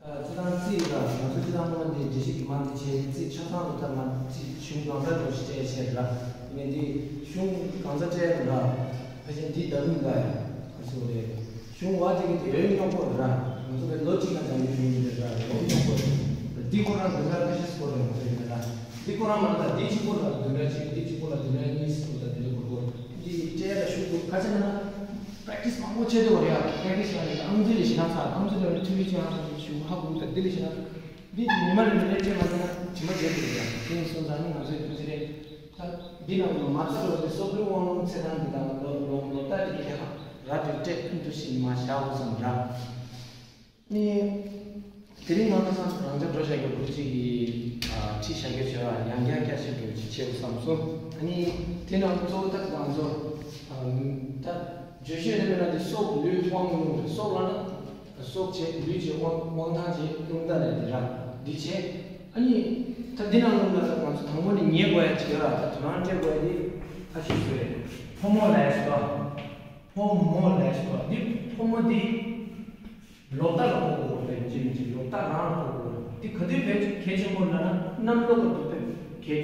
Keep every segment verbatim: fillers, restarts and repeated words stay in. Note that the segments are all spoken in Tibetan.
སྤྱི་བཏང་རྩིས་ལ་ང་ཚོ་སྤྱི་བཏང་སྔོན་མ་འདི་འགྲེལ་བཤད་ཀྱི་མ་འདི་བྱས་རྩིས་ཆ་ཚང་དུ་ཐབས་མ་རྩིས་གཞུང་གང་ལྟར་དུ་ཞིག་སྤྲད་བྱས་ར། ངས་འདི་གཞུང་གང་ཚ་སྤྲད་ར། ཕལ་ཆེར་འདི་ད་རུང་ལ་ཡ་ཁ་སོ་རེད། གཞུང་བ་དེ་གི་དེ་ཡོད་རྙོག་པོ་རེད་ར། ང་ཚོ་གི་ལོ་གཅིག་ན་ཙམ་ཡོད་རྙོག་རེད་ར། ཡོད་རྙོག་པོ་རེད། འདི་ཁོ་རང་འདི་འདྲ་ཁ་ཤས་སྐོར་རེད། ང་ཚོ་ཡིན་ར། འདི་ཁོ་རང་མ་ལ་འདི་གཅིག་པོ་ལ་འདི་འདྲ་གཅིག་འདི་གཅིག་པོ་ལ་འདི་འདྲ་གཉིས་སུ་ལ་འདི་འདྲ་གོ་གོ། འདི་སྤྲད་ལ་ཤུགས་དགོས་ཁ་ཆེ་ན། པེ་རེག་ཊི་སི་མང་པོ་བྱེད་དེ་བ་རེད་ཡ། པེ་རེག་ཊི་སི་ཡང་རེད། ཨང་རྩིས་ལས་ཤེས་ན་ཚ། ཨང་རྩིས་ལས་ཐུ་བི་ཅི་ཨང་རྩིས་ཤུ་ཧ་གོ་གི། འདི་ལས་ཤེས་ན། འདི་ཉི་མ་རེ་ནས་རེ་བྱས་མ་བྱས་ན་དྲི་མ་བརྗེད་དེ་རེད་ཡ། དེ་ཡིན་སོང་ཙང་ནི་ང་ཚོའི་ཐུགས་རྗེ་རེད། ད་འདི་ནང་དུ་མ་རྩ་འགྲོ་དེ་སོག་པོའི་དབང་ལུང་ཚེ་ཐང་འདི་དང་ལོ་ལོ་ལོ་ལྟ་དེ་གི་ཧ་ར་དེ་སྤྲད་ཐུབ་ཐུབ་ཞིག་མ་བཞག་འོ་བསམ་ར། ནི། དེ་རིང་ང་ཚོ་ཚང་རང་ཅག་འགྲོ་བཞག་གི་བུ་གཅིག་གིས་ཁྲིད་བཞག་གི་བྱོས་ར། ཡང་བསྐྱར་བསྐྱར་ཞིབ་འགྲོ་ཅིག་བྱེད་དགོས་བསམ་སོང་། ཨ་ནི་དེ་ནང་གཙོ་བོ་ད་ང་ཚོ་ད་བརྗོད་གཞི་རེ་མེད་ན་དེ་སྲོག་ལུས་དབང་ལུང་རེད། སྲོག་ལ་ན་སྲོག་བྱེད་ལུས་བྱེད་དབང་དབང་ཐང་བྱེད་ལུང་ད་ལས་དེ་ར་འདི་བྱེད། ཨ་ནི་ད་འདི་ནང་ལུང་ད་ང་ཚོ་དང་པོ་ནས་ཉན་དགོས་ཡ་བྱེད་ར། ད་དོ་སྣང་སྤྲད་དགོས་ཡ་དེ་ཁ་ཤས་ཤིག་རེད། ཕོ་མོ་ལས་སོ། ཕོ་མོ་ལས་སོ། འདི་ཕོ་མོ་འདི། ལོག་ལྟ་ལ་གོ་དགོས་རེད། ཅི་མི་ཅི་ལོག་ལྟ་རང་ལ་གོ་དགོས་རེད། འདི་ག་དུས་བས་གལ་ཆེན་པོ་ལབ་ན་གནམ་ལོ་ག་དུས་བས་གལ་ཆེ་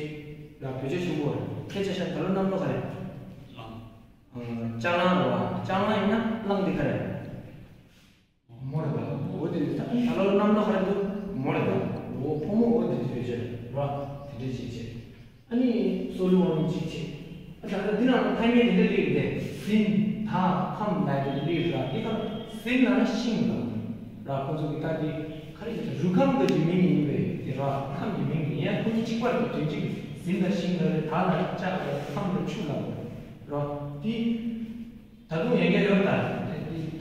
ལ་བེད་སྤྱོད་ཆེན་པོ་རེད། ཁྱེད་ཅག་ཤ་ད་ལོ་གནམ་ལོ་ག་རེད། ལྕགས་གླང་རེད་བ། ལྕགས་གླང་ཡིན་ན་གླང་འདི་ག་རེད། མོ་རེད་པ། འོ་དེ་ད་ད་ལོ་གནམ་ལོ་ག་རེད་འདུག་མོ་རེད་པ། འོ་ཕོ་མོ་འོ་དེ་དུས་བེད་སྤྱོད་རེད་བ། དེ་འདྲས་བྱེད་བྱེད། ཨ་ནི་སྲོག་ལུས་དབང་ལུང་གཅིག་བྱས། ཨ་ད་ལྟ་འདི་ནང་ལ་ཐ་སྙད་དེ་འདྲ་སླེབས་ཏེ་ཟིན་དག་ཁམས་ལ་ཡི་སླེབས་ར། འདི་ག་ཟིན་ལ་ན་ཤིང་ལ་ར། ཁོ་ཚོ་གི་ད་འདི་ག་རེ་ཟེར། རུས་ཁམས་འདི་ཀྱི་མིང་ཡིན་པས་དེ་ར། ཁམས་ཀྱི་མིང་ཡིན་ཡང་ཁོ་གཉིས་གཅིག་པར་གྱི་དོན་གཅིག་ཟིན་ལ་ཤིང་ལ་རེད། དག་ལ་ལྕགས་ལ་ཁམས་ལ་ཆུ་ལ་ར། འདི། ད་དུང་ཡང་བསྐྱར་ཡོད་ད། ད་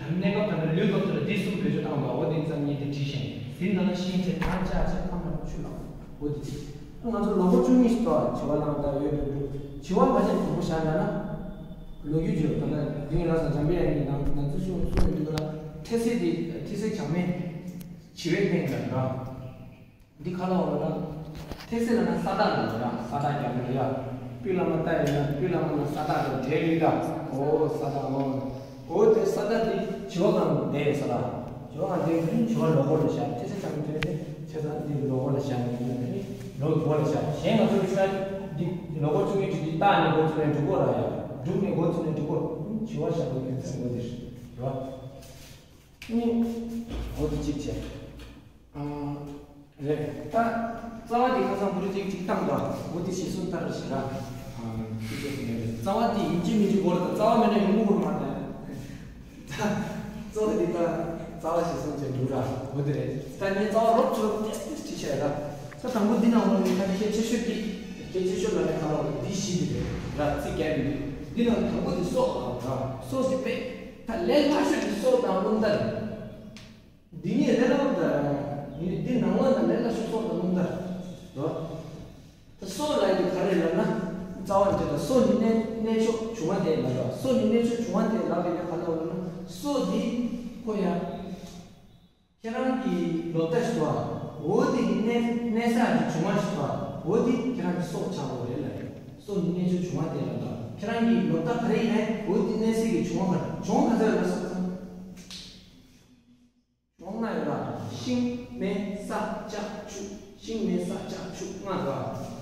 གནས་སྐབས་ད་ལྟ་ལུས་སྐབས་དེ་ལ་འདི་གསུམ་བེད་སྤྱོད་བཏང་བ་འོ་དེ་ཙམ་གཉིས་དེ་བྲིས་ཤིང་ཟིན་ན་ན་ཤིང་ཆེ་དང་ལྕགས་ཆེ་ཁམས་ལ་ཆུ་ལ་འོ་དེ་བྲིས། ང་ཚོ་ལོ་འཁོར་བཅུ་གཉིས་སུ་གཏོགས་བྱི་བ་ལང་ད་ཡོད་དུ་འདུག་བྱི་བ་ཕལ་ཆེར་དང་པོ་བཞག་ན་ན། ལོ་རྒྱུས་བརྗོད་ད་ལྟ་དེང་རང་ས་འཛམ་བུ་གླིང་ནང་ང་ཚོ་ཤོག་སོ་ཡོད་འདུག་ལ་ཐེ་སེ་དེ་ཐེ་སེ་བྱང་མེད་བྱི་བའི་སྟེང་ལ་ར། འདི་ཁ་ལོ་བ་ལ། ཐེ་སེ་ལ་ན་ས་བདག་ལ་ར། ས་བདག་རྒྱབ་ལ་ཡ། པི་ལ་མ་ཏ་ཡིན་ན་པི་ལ་མ་ན་ས་བདག་ལ་འབྲས་ལུས་ད། འོ་ས་བདག་འོ། འོ་དེ་ས་བདག་དེ་བྱི་བ་གང་བསྡད་ས་བདག་བྱི་བ་གང་བསྡད་ས་བྱི་བ་ལོ་འཁོར་ལ་བཞག་ཐེ་སེ་ཚང་གི་ཐེ་སེ་ཆེ་ས་འདི་ལོ་འཁོར་ལ་བཞག་ནས་ཡོད་ནི་ལོ་འཁོར་ལ་བཞག་གཞན་ང་ཚོ་གི་ས་འདི་ལོ་འཁོར་བཅུ་གཉིས་བྲིས་འདི་བཏགས་ནས་འགོ་ཚུགས་ནས་འགྲུབ་གོ་ར་ཡ། འགྲུབ་ནས་འགོ་ཚུགས་ནས་འགྲུབ་གོ་བྱི་བ་བཞག་གི་ཡོད་ཚེ་འོ་དེ་རེད་བ། ནི། འོ་དེ་གཅིག་བྱས། ཨ། རེད། ད། རྩ་བ་དེ་ཁ་སང་བུ་རུ་གཅིག་གཅིག་བཏང་དང་། འོ་དེ་གཞི་བཟུང་ལྟར་ཞིག་ལ། ཨ། གཅིག་བྱས་ནས་རེད། རྩ་བ་དེ་ཡིན་གཅིག་མིན་གཅིག་གོ་ར་ད་རྩ་བ་མེད་ན་ཡོང་གི་མ་རེད། ད། གཙོ་བོ་དེ་ད། རྩ་བ་གཞི་བཟུང་བྱས་འགྲོ་ར། འོ་དེ་རེད། ད་ངས་རྩ་བ་རོབ་ཚུར་ཏེ་ཏེ་ཅིག་བྱས་ར། ད་དང་པོ་འདི་ནང་ལ་ཡོད་ཁ་ཤས་ཆེ་ཤོས་དེ། གལ་ཆེ་ཤོས་ལ་ནས་ཁ་ལོ་འདི་བཞི་དེ་རེད་ར། རྩིས་རྒྱག་གི་འདུག་འདི་ནང་དང་པོ་དེ་སྲོག་ཨ་ར། སྲོག་ཞིག་པས། ད་ལས་སླ་ཤོས་དེ་སྲོག་དང་རླུང་རྟ་རེད། འདི་གཉིས་ལས་སླ་པོ་ད་ར། འདི་ནང་ལ་ན་ལས་སླ་ཤོས་སྲོག་དང་རླུང་རྟ་རེད། ད་སྲོག་ལ་ཡི་ག་རེ་ལབ་ན། རྩ་བ་འདི་ད་སྲོག་ནི་གནས་གནས་མཆོག་འབྱུང་བ་དེ་ལ་ར། སྲོག་ནི་གནས་མཆོག་འབྱུང་བ་དེ་ལ་རེད་ཁ་ལོ་ལ་ན་སྲོག་འདི་ཁོ་ཡ། ཁྱེད་རང་གི་ལོ་ལྟ་ཞིག་འདུག་ཨ། འོ་དེ་གི་གནས་གནས་ས་ཀྱི་བྱུང་བ་ཞིག་འདུག་ཨ། འོ་དེ་ཁྱེད་རང་གི་སྲོག་ཆགས་པ་རེད་ལ། སྲོག་ནི་གནས་ཆོས་བྱུང་བ་དེ་ལ་འདུག་ཁྱེད་རང་གི་ལོ་ལྟ་ག་རེ་ཡིན་ནའི་འོ་དེ་གནས་ས་གི་བྱུང་བ་ག་རེ་བྱུང་བ་ག་ཚོད་ལ་སོགས་ཙང་། བྱུང་ལྔ་ཡོད་ལ། ཤིང་། མེ། ས། ལྕགས། ཆུ། ཤིང་། མེ། ས། ལྕགས། ཆུ། ལྔ་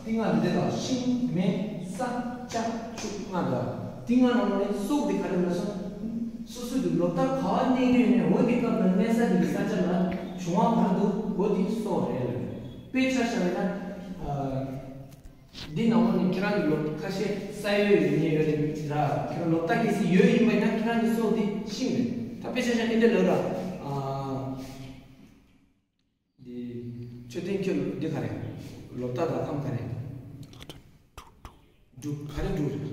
འདུག་ཨ། དེ་ལྔ་འདི་དང་ཤིང་། མེ། ས། ལྕགས། ཆུ། ལྔ་འདུག་ཨ། དེ་ལྔ་ནང་ནས་སྲོག་དེ་ག་རེ་ལ་སོགས། སོ་སོ་གི་ལོ་ལྟ་ག་བ་གནས་ཀྱི་ཡོད་ནས་འོ་དེ་སྐབས་ལ་གནས་ས་དེ་གི་ས་ཆ་ལ་བྱུང་བ་ག་རེ་འདུག་འོ་དེ་སྲོག་རེད་ལ། དཔེ་ཆ་བཞག་ཡོད་ན། འདི་ནང་ལོགས་ནས་ཁྱེད་རང་གི་ལོ་ཁ་ཤས་ས་ཡོད་ཡོད་ཉེ་ཡོད་རེད་ར། ཁྱེད་རང་ལོ་ལྟ་གལ་སྲིད་ཡོད་ཡིན་པ་ཡིན་ན་ཁྱེད་རང་གི་སྲོག་འདི་ཤིང་རེད། ད་དཔེ་ཆ་བཞག་ཨེ་འདྲ་ལབ་ར། འདི་མཆོད་རྟེན་ཁྱོད་འདི་ག་རེད། ལོ་ལྟ་དང་ཁམས་ག་རེད། འབྲུ། ག་རེ་འབྲུ་རེད།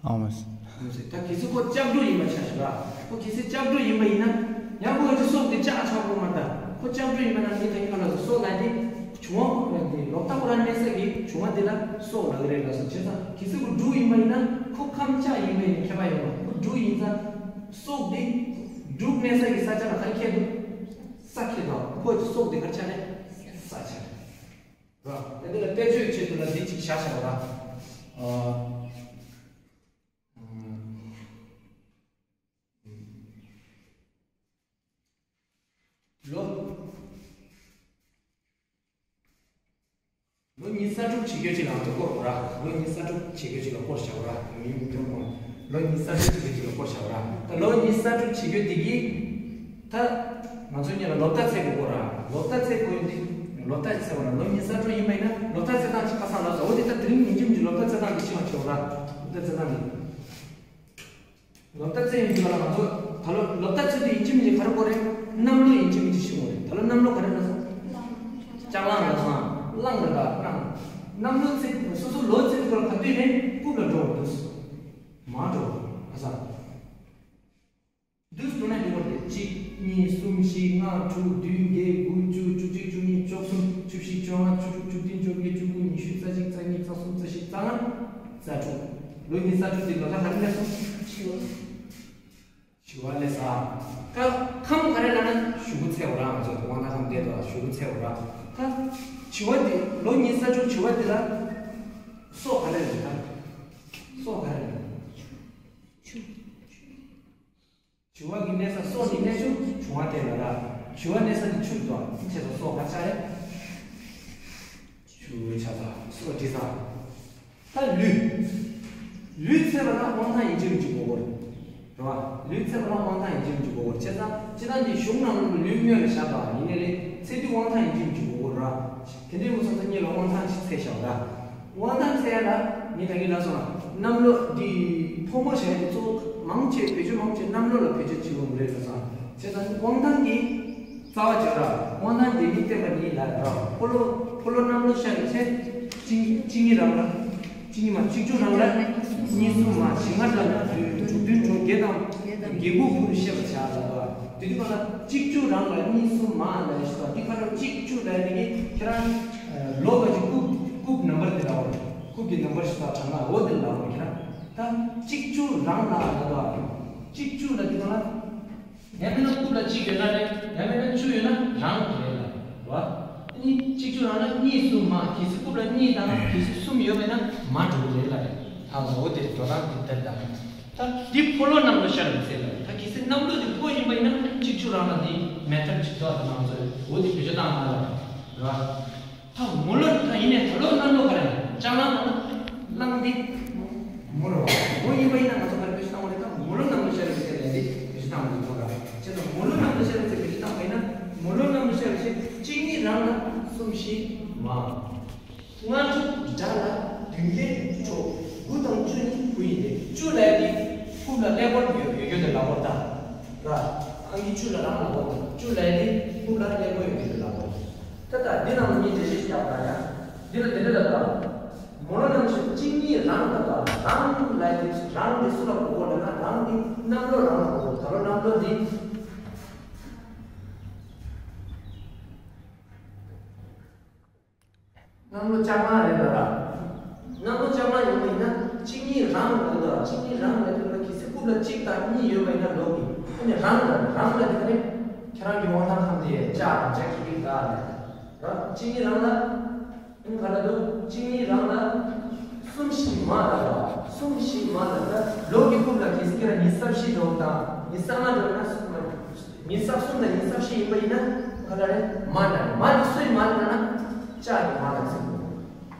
ཨ་མ་སི། ད་གལ་སྲིད་ཁོ་ལྕགས་འབྲུ་ཡིན་པ་ཆ་བཞག་ར། ཁོ་གལ་སྲིད་ལྕགས་འབྲུ་ཡིན་པ་ཡིན་ན། ཡང་ཁོ་ཡང་ཅི་སྲོག་དེ་ལྕགས་ཆགས་པོ་མ་ད། ཁོ་ལྕགས་འབྲུ་ཡིན་པ་ན་ངས་ད་ཡིན་ཁ་ལ་སོགས་སྲོག་ལ་དེ། བྱུང་བ་ཁོ་རང་དེ་ལོ་ལྟ་ཁོ་རང་གནས་ས་གི་བྱུང་བ་དེ་ལ་སྲོག་ལ་གི་རེད་ལ་སོགས་བྱས་ཙང་གལ་སྲིད་ཁོ་འབྲུ་ཡིན་པ་ཡིན་ན་ཁོ་ཁམས་ལྕགས་ཡིན་པ་ཡིན་ན་ཁྱད་པར་ཡོད་མ། ཁོ་འབྲུ་ཡིན་ཙང་སྲོག་དེ་འབྲུ་གནས་ས་གི་ས་ཆ་ལ་ག་རེ་ཁྱད་འདུག་ས་ཁྱད་འདུག་ཁོ་གི་སྲོག་དེ་ག་རེ་ཆགས་རེད། ས་ཆགས་རེད། ར། ད་འདི་ལ་དཔེ་བརྗོད་ཆེད་དུ་ལ་འདི་གཅིག་བཞག་བཞག་པ་ར། ཨ། ལོ། བྱེད་རྒྱུ་ཅིག་ལ་ང་ཚོ་སྐོར་བ་ར། ལོ་གཉིས་གསར་སྒྲུབ་བྱེད་རྒྱུ་ཅིག་ལ་སྐོར་བཞག་པ་ར། མིང་མི་སྟོན་གོང་ལོ་གཉིས་གསར་སྒྲུབ་བྱེད་རྒྱུ་ཅིག་ལ་སྐོར་བཞག་པ་ར། ད་ལོ་གཉིས་གསར་སྒྲུབ་བྱེད་རྒྱུ་དེ་གིས་ད་ང་ཚོ་གཉིས་ལ་ལོ་ཟླ་ཚེས་དགོས་གོ་ར། ལོ་ཟླ་ཚེས་དགོས་ཡོད་དེ། ལོ་ཟླ་ཚེས་པ་ལ་ལོ་གཉིས་གསར་སྒྲུབ་ཡིན་པ་ཡིན་ན་ལོ་ཟླ་ཚེས་སྟངས་ཅིག་ཁ་སང་ལ་ཟ་འོ་དེ་ད་དེ་རིང་ཉིན་རྒྱུན་གྱི་ལོ་ཟླ་ཚེས་སྟངས་དེ་ཤེས་པ་བྱེད་པ་ར། ལོ་ཟླ་ཚེས་སྟངས་དེ། ལོ་ཟླ་ཚེས་ཡིན་དུས་ལ་ང་ཚོ་ད་ལོ་ལོ་ཟླ་ཚེས་དུས་ཡིན་གཅིག་མིན་གཅིག་ག་རེ་དགོས་རེད། གནམ་ལོ་ཡིན་གཅིག་མིན་གཅིག་ཤེས་དགོས་རེད། ད་ལོ་གནམ་ལོ་ག་རེ་ལ་སོང་། ལྕགས་གླང་ལ་སོང་། གླང་རེད་ད་གླང་། གནམ་ལོ་ཚེས་སོ་སོ་ལོ་ཚེས་དུས་ལ་ག་དུས་ནས་རྐུབ་ལ་འགྲོ་བ་འདུག་མ་འགྲོ་བ་ཨ་ས། འདུག་འགྲོ་ན་འགྲོ་བ་རེད། གཅིག་གཉིས་གསུམ་བཞི་ལྔ་དྲུག་བདུན་བརྒྱད་དགུ་བཅུ་བཅུ་གཅིག་བཅུ་གཉིས་བཅུ་གསུམ་བཅུ་བཞི་བཅོ་ལྔ་བཅུ་དྲུག་བཅུ་བདུན་བཅོ་བརྒྱད་བཅུ་དགུ་ཉི་ཤུ་རྩ་གཅིག་རྩ་གཉིས་རྩ་གསུམ་རྩ་བཞི་རྩ་ལྔ་རྩ་དྲུག་ལོ་གཉིས་གསར་སྒྲུབ་དེ་ལོ་ཟླ་ག་རེ་སླེབས་སོང་། བཞི་བ། བཞི་བ་སླེབས་ས། ད་ཁམས་ག་རེ་ལབ་ན་བཞུགས་ཚེས་པ་ར། ང་ཚོ་དབང་ཐང་ཁམས་བསྡད་དོ་བཞུགས་ཚེས་པ་ར། ད་བཞི་བ་དེ་ལོ་གཉིས་གསར་སྒྲུབ་བྱེད་པ་དེ་ལ་སྲོག་ག་རེ་རེད་ད། སྲོག་ག་རེ་རེད། བཞི་བ་གི་གནས་ས་སྲོག་ནི་གནས་ཆུང་ཆུང་བ་དེ་ལ་ར། བཞི་བ་གནས་ས་ནི་ཆུ་དོ་ཅི་བྱས་ཙང་སྲོག་ག་ཆགས་རེད། ཆུ་ཆགས་ས་སྲོག་བྲི་ས། ད་ལུས། ལུས་ཚེས་པ་ལ་དབང་ཐང་ཡིན་གཅིག་མིན་གཅིག་དགོས་གོ་རེད། རེད་བ། ལུས་ཚེས་པ་ལ་དབང་ཐང་ཡིན་གཅིག་མིན་གཅིག་དགོས་གོ་རེད། བྱས་ཙང་སྤྱིར་བཏང་གི་གཞུང་ནང་ལོགས་ལུས་སྔོན་ལ་བཞག་པ་ཡིན་ནའི་ལས་ཚེས་དུས་དབང་ཐང་ཡིན་གཅིག་མིན་གཅིག་དགོས་གོ་རེད་བ། དེ་འདྲའི་མི་སོང་ཙང་གཉིས་ལ་དབང་ཐང་ཞིག་ཚད་བཞག་པ་ར། དབང་ཐང་ཚད་ཡ་ལ་ངས་ད་གིན་ལབ་སོང་ལ་གནམ་ལོ་འདི་ཕོ་མོ་བྱས་ཏེ་གཙོ་བོ་མང་ཆེ་བེད་སྤྱོད་མང་ཆེ་གནམ་ལོ་ལ་བེད་སྤྱོད་བྱེད་ཡོང་གི་རེད་ལབ་སོང་། བྱས་ཙང་དབང་ཐང་གི་རྩ་བ་བརྗོད་ར། དབང་ཐང་འདི་ནི་བསྟན་པ་ཉིད་ལ་ར། ཕོ་ལོ་ཕོ་ལོ་གནམ་ལོ་ཤར་བའི་ཚེ་གཅིག་གཅིག་གཉིས་རང་ལ་གཅིག་གཉིས་མ་གཅིག་བཅུ་རང་ལ་གཉིས་གསུམ་མ་བཞི་ལྔ་རང་ལ་བདུན་དྲུག་བདུན་དྲུག་བརྒྱད་དང་བརྒྱད་དགུ་བར་བཤད་པར་བྱ་ལ་ར། དེ་དུས་ག་ལ་གཅིག་བཅུ་རང་ལ་གཉིས་གསུམ་མ་ལ་ཞིག་དང་འདི་ཁ་ལོ་གཅིག་བཅུ་ལ་ནི་ཁྱེད་རང་ལོ་ག་ཅིག་རྐུབ་རྐུབ་ནམ་བར་དེ་ལ་འོ། རྐུབ་ཀྱི་ནམ་བར་ཞིག་དང་གྲངས་ཀ་འོ་དེ་ལ་འོ་ཁྱེད་རང་ད་གཅིག་བཅུ་རང་ལ་ལ་དོ། གཅིག་བཅུ་ལ་དེ་ག་ལ། ཡང་མིན་ན་རྐུབ་ལ་གཅིག་ཡོད་ན་རེད། ཡང་མིན་ན་བཅུ་ཡོད་ན་རང་རེད་ལ། བ། ཨ་ནི་གཅིག་བཅུ་རང་ལ་གཉིས་གསུམ་མ་གལ་སྲིད་རྐུབ་ལ་གཉིས་དང་གལ་སྲིད་གསུམ་ཡོད་པ་ཡིན་ན་མ་འགྲོ་གི་རེད་ལ་རེད། ད་འོ་དེ་འགྲོ་སྟངས་དེ་ལྟར་དང་། ད་འདི་ཕོ་ལོ་གནམ་ལོ་ཤར་བའི་ཚེ་ལ་ད་གལ་སྲིད་གནམ་ལོ་དེ་ཕོ་ཡིན་པ་ཡིན་ན་གཅིག་བཅུ་རང་ལ་འདི་མེད་ཐབས་ཅིག་འདུག་ད་ང་ཚོས་འོ་དེ་བེད་སྤྱོད་བཏང་མ་ལ་རེད། ད་མོ་ལོ་ད་ཡིན་ནའི་ད་ལོ་གནམ་ལོ་ག་རེ་ལྕགས་གླང་ག་ན་གླང་འདི་མོ་རེད་བ། མོ་ཡིན་པ་ཡིན་ན་ང་ཚོ་ག་རེ་བེད་སྤྱོད་བཏང་བ་རེད། ད་མོ་ལོ་གནམ་ལོ་ཤར་བའི་ཚེ་ལ་འདི་བེད་སྤྱོད་བཏང་བ་རེད་མོ་ར། བྱས་ཙང་མོ་ལོ་གནམ་ལོ་ཤར་བའི་ཚེ་བེད་སྤྱོད་བཏང་བ་ཡིན་ན་མོ་ལོ་གནམ་ལོ་ཤར་བའི་ཚེ་གཅིག་གཉིས་རང་ལ་གསུམ་བཞི་མ། ལྔ་དྲུག་དགྲ་ལ་བདུན་བརྒྱད་དྲུག་དགུ་དང་བཅུ་གཉིས་བུ་ཡིན་ཏེ་བཅུ་ལ་ཡ་འདི་རྐུབ་ལ་ཀླད་ཀོར་ཡོད་ཡོད་ཡོད་དེ་ལ་ཀོར་ད། ར། ཨང་ཀི་བཅུ་ལ་རང་ལ་ཀོར་ད། བཅུ་ལ་ཡ་འདི་རྐུབ་ལ་ཀླད་ཀོར་ཡོད་དེ་ལ་ཀོར། ད་ལྟ་འདི་ནང་ལ་ངས་འགྲེལ་བཤད་བརྒྱབ་པ་ཡ། འདི་ལ་དེ་འདྲ་ལ་ད། མོ་ལོ་གནམ་ལོ་ཤར་གཅིག་གཉིས་རང་ལ་ད། རང་ལ་ཡ་འདི་རང་འདི་སུ་ལ་གོ་གོ་ལ་ན་རང་འདི་གནམ་ལོ་རང་ལ་གོ་གོ། ད་ལོ་གནམ་ལོ་འདི། གནམ་ལོ་ལྕགས་གླང་རེད་ད་ར། གནམ་ལོ་ལྕགས་གླང་ཡིན་པ་ཡིན་ན་གཅིག་གཉིས་རང་ལ་ད་གཅིག་གཉིས་རང་ལ་དེ་ལ་གལ་སྲིད་རྐུབ་ལ་གཅིག་དང་གཉིས་ཡོད་པ་ཡིན་ན་ལོ་གི་ཨ་ནི་རང་ལ་རང་ལ་དེ་ནི་ཁྱེད་རང་གི་དབང་ཐང་ཁམས་དེ་ལྕགས་དང་ལྕགས་ཁྱི་གི་ད་ལ་ར། གཅིག་གཉིས་རང་ལ་ཨ་ནི་ག་ལ་འདུག་གཅིག་གཉིས་རང་ལ་གསུམ་བཞི་མ་ལ་ར། གསུམ་བཞི་མ་ལ་ད་ལོ་གི་རྐུབ་ལ་གལ་སྲིད་ཁྱེད་རང་ཉི་ཤུ་རྩ་བཞི་འགྲོ་དང་ཉི་ཤུ་རྩ་ལྔ་འགྲོ་ན་གསུམ་མ། ཉི་ཤུ་རྩ་གསུམ་དང་ཉི་ཤུ་རྩ་བཞི་ཡིན་པ་ཡིན་ན་ག་ལ་རེད། མ་འདྲ་རེད། མ་འདི་སུའི་མ་འདྲ་ན་ལྕགས་ཀྱི་མ་ལ་ཟེར་གྱི་ཡོད།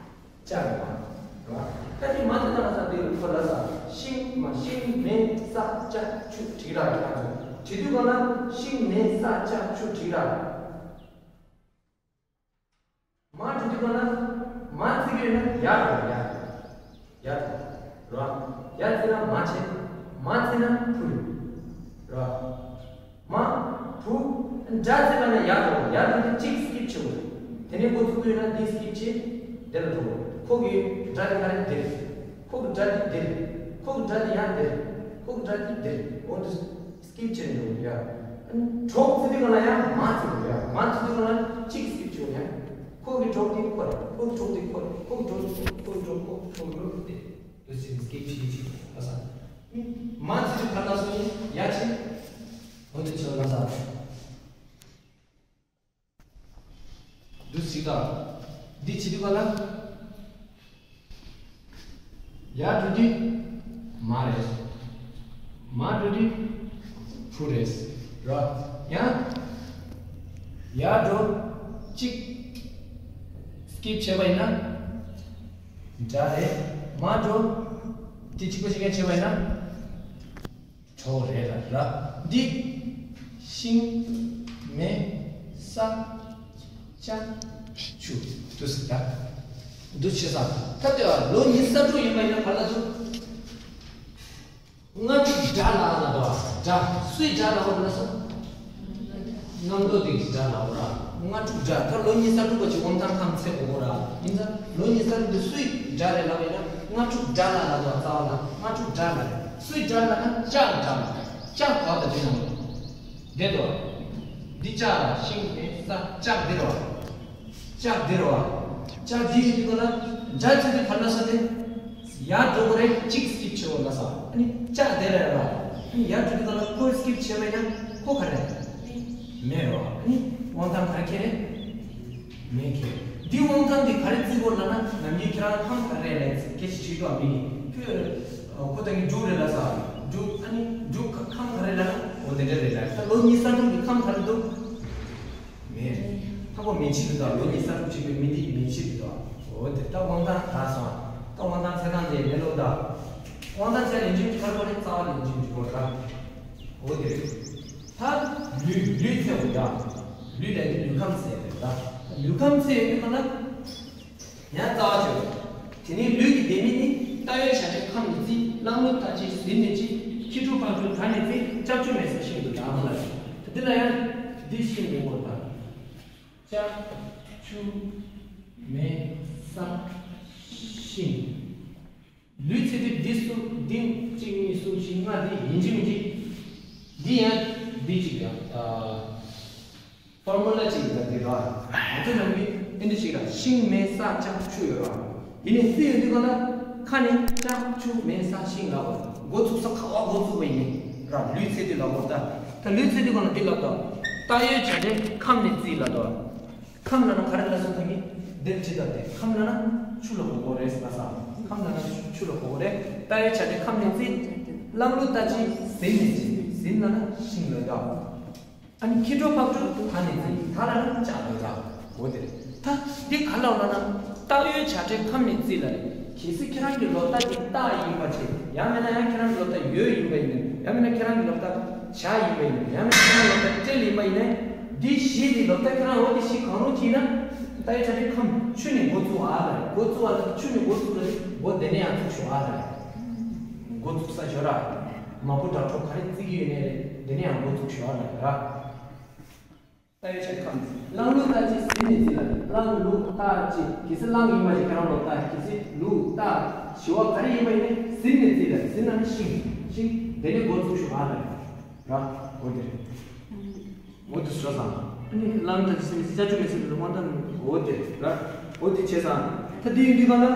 ལྕགས་ཀྱི་མ་རེད་བ། ད་དེ་མ་འདི་ལྟ་བ་ས་དེ་ཁོ་ལ་ས་ཤིང་མ་ཤིང་མེ་ས་ལྕགས་ཆུ་བྲིས་ར་ཡོད་ན་ཚོ་བྲིས་དུས་ག་ལ་ཤིང་མེ་ས་ལྕགས་ཆུ་བྲིས་ར། མ་འབྲི་དུས་ག་ལ། མ་བརྩི་གི་ཡོད་ན་ཡ་རེད་ཡ། ཡ་རེད། ར། ཡ་བརྩི་ན་མ་བྱེད། མ་བརྩི་ན་བུ་རེད། ར། མ། བུ། སྒྲ་བརྩི་བ་ན་ཡ་རེད། ཡ་རེད་དེ་གཅིག་སྐིབ་བྱེད་དགོས། དེ་ནས་འགོ་ཚུགས་དུས་ན་འདི་སྐིབ་བྱེད། འདི་ལ་འགྲོ་དགོས། ཁོ་གི་སྒྲ་དེ་ག་རེ་འདིར། ཁོ་གི་སྒྲ་དེ་འདིར། ཁོ་གི་སྒྲ་དེ་ཡང་འདིར། ཁོ་གི་སྒྲ་དེ་འདིར། འོ་འདི། སྐིབ་བྱས་ནས་འགྲོ་གི་ཡ། གྲོགས་བརྩི་དུས་ག་ལ་ཡང་མ་བརྩི་དགོས་ཡ། མ་བརྩི་དུས་ག་ལ་གཅིག་སྐིབ་བྱེད་ཡ། ཁོ་གི་གྲོགས་དེ་ཁོ་རེད། ཁོ་གི་གྲོགས་དེ་ཁོ་རེད། ཁོ་གི་གྲོགས་དེ་ཁོ་གི་གྲོགས་ཁོ་ཁོ་གི་གྲོགས་དེ། འདུག་སེ་སྐིབ་བྱེད་ཅིག་ལ་ས། མ་བརྩི་དུས་ག་ལ་སོང་ཡ་ཆེ། འོ་དེ་ཆེ་ལ་ས། འདུག་སེ་ད། འདི་བྱེད་དུས་ག་ལ། ཡ་འགྲོ་དུས་མ་རེད། མ་འགྲོ་དུས་བུ་རེད། ར། ཡང་། ཡ་འགྲོ་གཅིག་སྐིབ་བྱས་པ་ཡིན་ན། སྒྲ་རེད། མ་འགྲོ། དེ་གཅིག་པ་ཞིག་ཡང་བྱས་པ་ཡིན་ན། གྲོགས་རེད་ལ་ར། འདི། ཤིང་། མེ། ས། ལྕགས། ཆུ། འདུག་སེ་ད། འདུག་བྱས་ཙང་། ད་ལྟ་བ་ལོ་ཉི་ཤུ་རྩ་དྲུག་ཡིན་པ་ཡིན་ན་ག་ལ་འདུག་ལྔ་དྲུག་སྒྲ་ལ་ལ་དོ། སྒྲ། སུའི་སྒྲ་ལ་འོ་ལ་སོ། རྣམ་རྟོག་དེ་གི་སྒྲ་ལ་འོ་ར། ལྔ་དྲུག་སྒྲ། ད་ལོ་ཉི་ཤུ་རྩ་དྲུག་པ་ཅིག་དབང་ཐང་ཁམས་ཚད་གོ་གོ་ར། ཡིན་ཙང་ལོ་ཉི་ཤུ་རྩ་དྲུག་དེ་སུའི་སྒྲ་རེད་ལབ་ཡིན་ན། ལྔ་དྲུག་སྒྲ་ལ་ལ་དོ། རྩ་བ་ལ་ལྔ་དྲུག་སྒྲ་ལ་རེད། སུའི་སྒྲ་ལ་ན་ལྕགས་སྒྲ་ལ། ལྕགས་གོ་ད་དེ་ན་འོ། དེ་དོ། འདི་ལྕགས་ར། ཤིང་། མེ། ས། ལྕགས་འདི་རོ། ལྕགས་འདི་རོ། ལྕགས་འདི་ཡོད་དུས་ལ་སྒྲ་ཚིག་དེ་ག་ལ་སོང་སྟེ། ཡར་འགྲོ་གི་རེད། གཅིག་སྐྱིབས་ཆེ་བོ་ལ་ས། ཨ་ནི་ལྕགས་དེ་རེད་ར། ཨ་ནི་ཡར་འགྲོ་དུས་ལ་ཁོ་སྐྱིབས་ཆེ་བས་ན་ཁོ་ག་རེད། མེ་རོ། ཨ་ནི་དབང་ཐང་ག་རེ་ཁྱེར་རེད། མེ་ཁྱེར། འདི་དབང་ཐང་འདི་ག་རེ་བརྩི་དགོས་ལབ་ན། ནམ་རྒྱུན་ཁྱེད་རང་ཁམས་ག་རེ་ལབ་སྐད་ཆ་དྲིས་འདུག་ཨ། མི་གིས་ཁྱོད་ཁོ་ད་གི་འབྲུག་རེད་ལ་ས། འབྲུག་ཨ་ནི་འབྲུག་ཁམས་ག་རེ་ལབ་ན། འོ་དེ་འདྲ་རེད་ལ། ད་ལོ་ཉི་ཤུ་རྩ་དྲུག་གི་ཁམས་ག་རེ་འདུག་མེ། ཧ་གོ། མེ་ཕྱིར་དུ་དང་། ལོ་ཉི་ཤུ་རྩ་དྲུག་བྱེད་པའི་མི་འདི་མེ་ཕྱིར་དུ་དང་། འོ་དེ་ད་དབང་ཐང་ད་སོང་། ད་དབང་ཐང་ཚད་ཐང་དེ་མེ་ལོ་ད། དབང་ཐང་ཚད་ལེན་ཅིང་ག་རེ་གོ་རེད། རྩ་བ་ལེན་ཅིང་གོ་ར། འོ་དེ་རེད། ད་ལུས། ལུས་ཚད་འོ་ད། ལུས་ལ་ནི་ལུས་ཁམས་ཚད་རེད་ད། ལུས་ཁམས་ཚད་ཡོད་ན། ཡང་རྩ་བ་ཆོད། དེ་ནས་ལུས་ཀྱི་ལྡེ་མིག་ནི། ལྟ་བའི་བྱ་བྲལ་ཁམས་ནས་བརྩིས། རླང་ལུག་རྟ་ཅན་ཟིལ་ནས་བཅད། ཁྱི་ཕྲུག་ཕག་ཕྲུག་དར་ནས་བརྩིས། ལྕགས་ཀྱུ་མེ་ས་ཤིང་དུ་བདག་ལ། འདི་ལ་ཡང་འདི་ཤིང་མི་དགོས་པར། ལྕགས། ཆུ། མེ། ས། ཤིང་། ལུས་ཚད་དེ་འདི་གསུམ། འདི་གཅིག་གཉིས་གསུམ་བཞི་ལྔ་འདི་ཡིན་གཅིག་མིན་གཅིག་འདི་ཡང་འདི་གཅིག་ཡང་། ཨ། ཕོར་མུ་ལ་གཅིག་ཡོད་པ་འདི་ར། ང་ཚོ་ནང་གི་ཨེ་འདྲ་ཞིག་ར། ཤིང་མེ་ས་ལྕགས་ཆུ་ཡོད་ར། དེ་ནས་རྩི་ཡོད་དུས་གང་ལ་ཁ་ནས་ལྕགས་ཆུ་མེ་ས་ཤིང་ལ་འོ། འགོ་ཚུགས་ས་ག་བ་འགོ་ཚུགས་པ་ཡིན་ནི་ར། ལུས་ཚད་དུས་ལ་འོ་ད། ད་ལུས་ཚད་དུས་གང་ལ་འདི་ལབ་ད། ལྟ་བའི་བྱ་བྲལ་ཁམས་ནས་བརྩིས་ལབ་ད། ཁམས་ལ་ན་ག་རེ་ལ་སོང་ཐང་གི་འདིར་ཅི་ད་དེ། ཁམས་ལ་ན་ཆུ་ལ་གོ་གོ་རེད་ཟེར་ལ་ས། ཁམས་ལ་ན་ཆུ་ལ་གོ་གོ་རེད། ལྟ་བའི་བྱ་བྲལ་ཁམས་ནས་བརྩིས། རླང་ལུག་རྟ་ཅན་ཟིལ་ནས་བཅད། ཟིལ་ལ་ན་ཤིང་ལ་ད། ཨ་ནི་ཁྱི་ཕྲུག་ཕག་ཕྲུག་དར་ནས་བརྩིས། དར་ལ་ན་ལྕགས་ལ་ད། འོ་དེ་རེད། ད་འདི་ག་ལ་ལ་ན། ལྟ་བའི་བྱ་བྲལ་ཁམས་ནས་བརྩིས་ལ་རེད། གལ་སྲིད་ཁྱེད་རང་གི་ལོ་རྟགས་འདི་རྟ་ཡིན་པ་བྱས། ཡང་མིན་ན་ཡང་ཁྱེད་རང་གི་ལོ་རྟགས་ཡོས་ཡིན་པ་ཡིན་ན། ཡང་མིན་ན་ཁྱེད་རང་གི་ལོ་རྟགས་བྱ་ཡིན་པ་ཡིན་ན། ཡང་མིན་ན་ཁྱེད་རང་ལོ་རྟགས་སྤྲེལ་ཡིན་པ་ཡིན་ན། འདི་བཞི་འདི་ལོ་རྟགས་ཁྱེད་རང་འོ་འདི་བཞི་གང་རུང་གཅིག་ན། ལྟ་བའི་བྱ་བྲལ་ཁམས་ཆུ་ནས་འགོ་བཙུགས་ཨ་ལ། འགོ་བཙུགས་ཨ་ལ། ཆུ་ནས་འགོ་བཙུགས་ལ། འགོ་དེ་ནས་ཡང་བཙུགས་ཤོག་ཨ་ལ། འགོ་བཙུགས་ས་ཞོ་ར། མ་བུ་དྲག་གྲོགས་ག་རེ་བརྩི་གི་ཡོད་ནའི་རེད། དེ་ནས་ཡང་འགོ་བཙུགས་ཤོག་ཨ་ལ་ར། ལྟ་བའི་བྱ་བྲལ་ཁམས། རླང་ལུག་རྟ་ཅན་ཟིལ་ནས་བརྩིས་ལ། རླང་ལུག་རྟ་ཅན། གལ་སྲིད་རླང་ཡིན་པ་ཞིག་ཁྱེད་རང་ལོ་རྟགས། གལ་སྲིད་ལུག་རྟ་བྱི་བ་ག་རེ་ཡིན་པ་ཡིན་ནའི་ཟིལ་ནས་བརྩིས་ལ། ཟིལ་ན་ནི་ཤིང་། ཤིང་། དེ་ནས་འགོ་བཙུགས་ཤོག་ཨ་ལ་ར། འོ་དེ་རེད། འོ་དེ་ཟེར་སོང་། ཨ་ནི་རླང་དང་ཟིལ་ནས་བརྩིས། ལྕགས་ཀྱུ་མེ་ས་ལ་དབང་ཐང་། འོ་དེ་ར། འོ་དེ་བྱས་སོང་། ད་དེ་ཡིན་དུས་གང་ལ།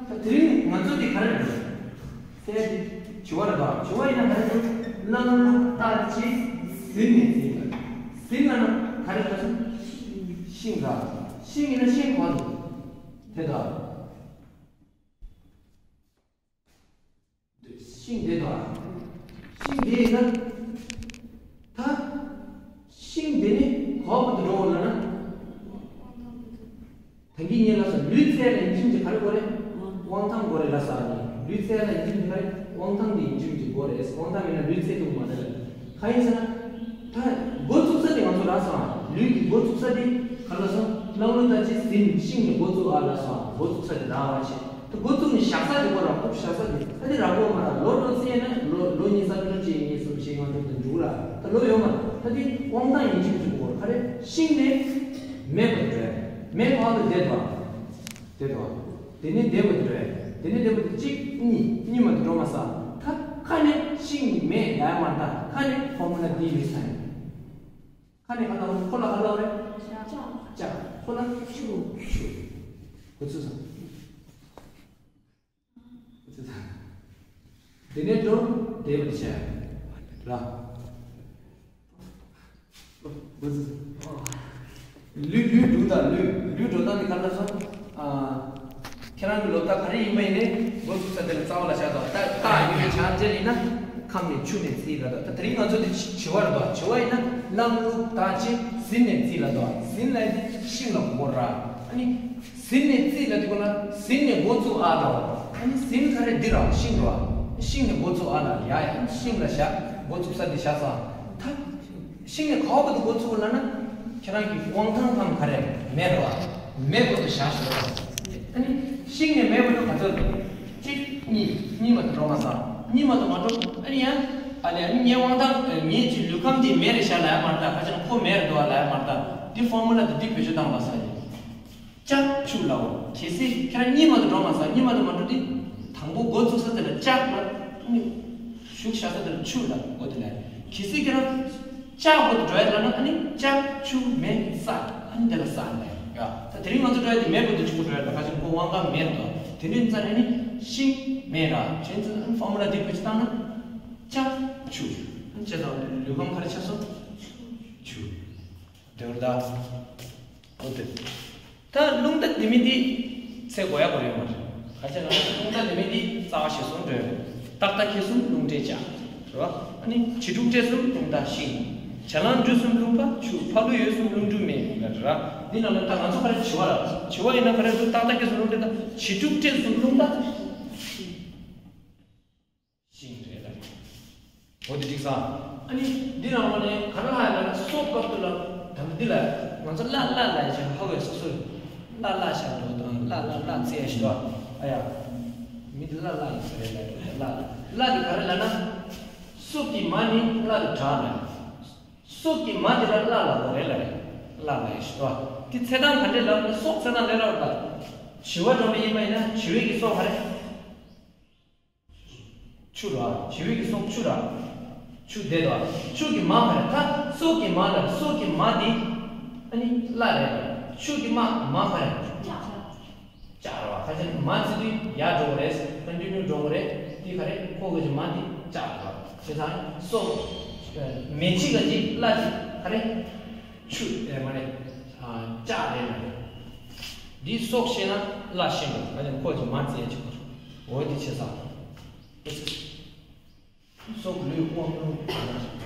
ད་དེ་རིང་ང་ཚོ་དེ་ག་རེ་རེད། ཟེར་དེ་བྱི་བ་རེད་པ། བྱི་བ་ཡིན་ན་ག་རེ་འདུག་རླང་ལུག་རྟ་ཅན་ཟིལ་ནས་བརྩིས་ལ། ཟིལ་ན་ན་ག་རེ་ལ་སོང་། ཤིང་ར། ཤིང་ཡིན་ན་ཤིང་གོ་འདུག་དེ་ད། ཤིང་དེ་དང་། ཤིང་དེ་ཡིན་ན། ད། ཤིང་དེ་ནི་ག་བ་དུ་འགྲོ་འོ་ལ་ན། ད་གིན་ངས་ལ་ས་ལུས་ཚད་ལ་ཡིན་གཅིག་མིན་གཅིག་ག་རེ་དགོས་རེད། དབང་ཐང་དགོས་རེད་ལ་ས་ནི། ལུས་ཚད་ལ་ཡིན་གཅིག་མིན་གཅིག་ག་རེ། དབང་ཐང་དེ་ཡིན་གཅིག་མིན་གཅིག་དགོས་རེད། དབང་ཐང་མེད་ན་ལུས་ཚད་དུ་མ་རེད་ལ། གང་ཡིན་ཟེར་ན། ད་འགོ་བཙུགས་ས་དེ་ང་ཚོ་རག་སོང་ཨ། ལུས་ཀྱི་འགོ་བཙུགས་ས་དེ་ག་ལ་སོང་། རླང་ལུག་རྟ་ཅན་ཟིལ་ཤིང་ནས་འགོ་བཙུགས་ཨ་ལ་སོང་ཨ། འགོ་བཙུགས་ས་དེ་རག་པ་བྱས། ད་འགོ་བཙུགས་ནས་བཞག་ས་དེ་གོ་ར། ཁོ་བཞག་ས་དེ་ད་དེ་རག་གོ་མ་ར། ལོ་ལོ་ཚེ་ན་ལོ་ལོ་ཉི་ཤུ་རྩ་དྲུག་གཅིག་གཉིས་གསུམ་བཞི་ལྔ་དྲུག་དང་འཇུག་ར། ད་ལོ་ཡོད་མ་ར། ད་དེ་དབང་ཐང་ཡིན་གཅིག་མིན་གཅིག་གོ་ག་རེ། ཤིང་ནས་མེ་བར་འགྲོ་ཡ། མེ་བར་དུ་བསྡད་དོ། དེ་དང་། དེ་ནས་བསྡད་པ་དེ་རེད། དེ་ནས་བསྡད་པ་དེ་གཅིག་གཉིས་གཉིས་མ་དེ་འགྲོ་མ་ས། ད་ཁ་ནས་ཤིང་མེ་ལ་མ་ད། ཁ་ནས་ཁོ་མོ་ན་དེ་མི་ས་ཡིན། ཁ་ནས་ཁ་ལ་ཁོ་ལ་ཁ་ལ་རེད། ལྕགས། ཁོ་ལ་ཆུ། ཆུ། ཁོ་ཚོ་ས། ཁོ་ཚོ་ས། དེ་ནས་འགྲོ་བསྡད་པ་དེ་བྱས། ར། ལུས་ལུས་འགྲོ་ད། ལུས་ལུས་འགྲོ་སྟངས་འདི་ག་ལ་སོང་། ཨ། ཁྱེད་རང་གི་ལོ་རྟགས་ག་རེ་ཡིན་པ་ཡིན་ནའི་འགོ་བཙུགས་ས་དེ་ལ་རྩ་བ་ལ་བཞག་དང་། རྟགས་རྟགས་ཡིན་པའི་ཆ་འཇལ་ཡིན་ན་ཁམས་ནས་ཆུ་ནས་བརྩིས་ལ་དང་། ད་དེ་རིང་ང་ཚོ་དེ་བྱི་བ་རེད་པ། བྱི་བ་ཡིན་ན་རླང་ལུག་རྟ་ཅན་ཟིལ་ནས་བརྩིས་ལ་དང་། ཟིལ་ལ་དེ་ཤིང་ལ་གོ་ར། ཨ་ནི། ཟིན་ནས་རྩིས་ལ་དེ་གོ་ན་ཟིན་ནས་འགོ་བཙུགས་ཨ་ལ་བ། ཨ་ནི་ཟིན་ག་རེ་འདི་ར་ཤིང་ར། ཤིང་ནས་འགོ་བཙུགས་ཨ་ལ་ཡ་ཡ་ཤིང་ལ་བཞག་འགོ་བཙུགས་ས་འདི་བཞག་ས། ད་ཤིང་ནས་ག་བ་དུ་འགོ་བཙུགས་ལ་ན་ཁྱེད་རང་གི་དབང་ཐང་ཁམས་ག་རེ་མེད་ར་བ། མེད་པོ་དུ་བཞག་ཞོར་བ། ཨ་ནི་ཤིང་ནས་མེད་པོ་དུ་ག་ཚོད་དུ་གཅིག་གཉིས་གཉིས་མ་དུ་འགྲོ་མ་ས་གཉིས་མ་དུ་མ་འགྲོ། ཨ་ནི་ཡ་ཨ་ལས་ཨ་ནི་ངའི་དབང་ཐང་ངའི་ཅི་ལུས་ཁམས་འདི་མེད་རེ་བཞག་ལ་ཡ་མ་ལྟ་ག་ཅི་ན་ཁོ་མེད་རེ་འདུག་ལ་ཡ་མ་ལྟ་འདི་ཕོར་མུ་ལ་དུ་འདི་བེད་སྤྱོད་བཏང་བ་ས་ཡིན། ལྕགས་ཆུ་ལའོ། གལ་སྲིད་ཁྱེད་རང་གཉིས་མ་དུ་འགྲོ་མ་སོང་གཉིས་མ་དུ་མ་འགྲོ་དུས། དང་པོ་འགོ་བཙུགས་ས་དེ་ལ་ལྕགས་ལ། གཉིས། བཞུགས་བཞག་ས་དེ་ལ་ཆུ་ལ་འོ་དེ་ལ། གལ་སྲིད་ཁྱེད་རང་། ལྕགས་འགོ་དུ་འགྲོ་ཡ་དེ་ལ་ན་ཨ་ནི་ལྕགས་ཆུ་མེ་ས་ཨ་ནི་དེ་ལ་ས་ལ་ཡ། ད་དེ་རིང་ང་ཚོ་འགྲོ་ཡ་དེ་མེ་འགོ་དུ་ཆུ་འགོ་འགྲོ་ཡ་ད་ཁ་ཅིག་འགོ་དབང་ག་མེ་དོ། དེ་འདྲའི་ཙ་ནས་ནི་ཤིང་མེ་ར་ཅན་ཙི་ཨ་ནི་ཕོར་མུ་ལ་དེ་བེད་སྤྱོད་བཏང་ན། ལྕགས་ཆུ། ཨ་ནི་ཅེ་དང་ལུས་ཁམས་ག་རེ་ཆགས་སོང་། ཆུ། དེ་བར་ད། འོ་དེ། ད་རླུང་རྟ་ལྡེ་མིག་འདི་ཚེ་གོ་ཡ་གོ་ཡོད་མ་རེད། ག་ཅི་ན་རླུང་རྟ་ལྡེ་མིག་འདི་རྩ་བ་ཞེ་གསུམ་འགྲོ་ཡོད་རེད། ཏག་ཏག་ཁེ་གསུམ་རླུང་རྟའི་ལྕགས། རེད་བ། ཨ་ནི་བྱི་ཕྲུག་སྤྲེལ་གསུམ་རླུང་རྟ་ཤིང་། བྱ་གླང་འབྲུ་གསུམ་རླུང་པ་ཆུ། ཕ་ལུ་ཡོས་གསུམ་རླུང་འབྲུ་མེ་ཡིན་པ་རེད། འདི་ནང་ལ་ད་ང་ཚོ་ག་རེ་བྱི་བ་ར་བྱི་བ་ཡིན་ན་ག་རེ་འདུག་ཏག་ཏག་ཁེ་གསུམ་རླུང་རྟའི་ད་བྱི་ཕྲུག་སྤྲེལ་གསུམ་རླུང་རྟ། ཤིང་རེད་ལ། འོ་དེ་འགྲིག་སོང་། ཨ་ནི་འདི་རང་ལོ་ནས་ག་རེ་ལྷག་ཡོད་ལ་སོག་སྐབས་དུ་ལ་དམ་འདི་ལ་ང་ཚོ་ལ་ལ་ལ་ཡ་ཞིག་ཧ་གོ་ཡ་སོ་སོ་ལ་ལ་ཤ་འགྲོ་དང་ལ་ལ་ལ་ཚེ་ཡ་ཞིག་ཨ་ཡ། མི་འདི་ལ་ལ་ཡིན་ས་རེད་ལ་ལ་ལ་ལ་འདི་ག་རེ་ལ་ན། སོག་གི་མ་ནི་ལ་ལ་གྲགས་ལ། སོག་གི་མ་འདི་ལ་ལ་ལ་གོ་རེད་ལ་རེད་ལ་ལ་ཡ་ཞིག་ཨ། འདི་ཚེ་དང་ག་འདྲེ་ལ་སོག་ཚེ་དང་ལས་ར་བ་ལ། བྱི་བ་འགྲོ་མི་ཡིན་པ་ཡིན་ན་བྱི་བའི་གི་སོག་ག་རེ། ཆུ་ར། བྱི་བའི་གི་སོག་ཆུ་ར། ཆུ་དེ་ར། ཆུ་གི་མ་ག་རེ་ད་སོག་གི་མ་ལ་སོག་གི་མ་དེ། ཨ་ནི་ལ་རེད། ཆུ་གི་མ་མ་ག་རེ། ལྕགས་ར་བ་ཁ་ཅན་མ་ཚི་དུས་ཡ་འགྲོ་གི་རེད། ཁ་འདུས་ནུ་འགྲོ་གི་རེད། དེ་ག་རེ་ཁོ་གི་ཅི་མ་དེ་ལྕགས་ར་བ་བྱེད་ཙང་སོག་མེ་ཆི་ག་ཅི་ལ་ཅི་ག་རེ། ཆུ་རེད་མ་རེད། ལྕགས་རེད་མ་རེད། འདི་སོག་ཤེས་ན་ལ་ཤེས་འགྲོ་ག་ཅན་ཁོ་ཅི་མ་ཚི་ཡ་ཅི་གོ་འོ་དེ་བྱེད་ཙང་། སོག་ལུས་དབང་རླུང་ཨ་ན།